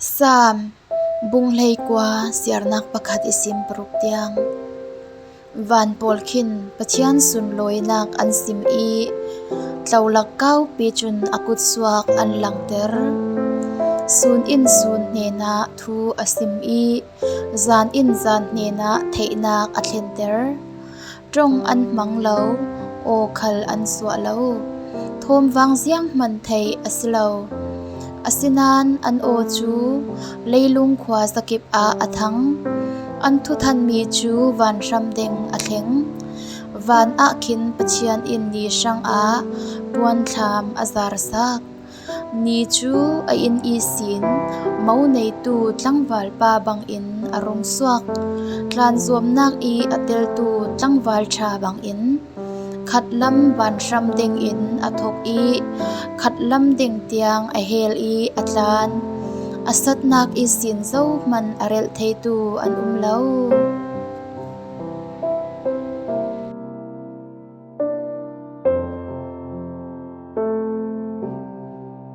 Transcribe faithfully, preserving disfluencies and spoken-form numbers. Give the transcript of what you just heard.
Sam bung hleikua, siarnak pakhat i sim paruk tiang. Van pawl khin Pathian sunlawinak an sim i tlolak kaupi cun a kutsuak an langter. Sun in sun hnenah thu a sim i zan in zan hnenah theihnak a thlenter. Ṭong an hmang lo, aw khal an suah lo, thawmvang zianghman theih a si lo. Asinain an aw cu leilung khua zakip ah a thang, an thuthanmi cu vanhram deng a thleng. Van ah khin Pathian in ni hrangah puanthlam a zarsak. Ni cu a inn ihsin mo neitu tlangvalpa bangin a rung suak. Tlan zuamnak i a teltu tlangval ṭha bangin khatlam vanhram dengin a thok i khatlam deng tiang a hel i a tlan. A satnak ihsin zohman a relh theitu an um lo.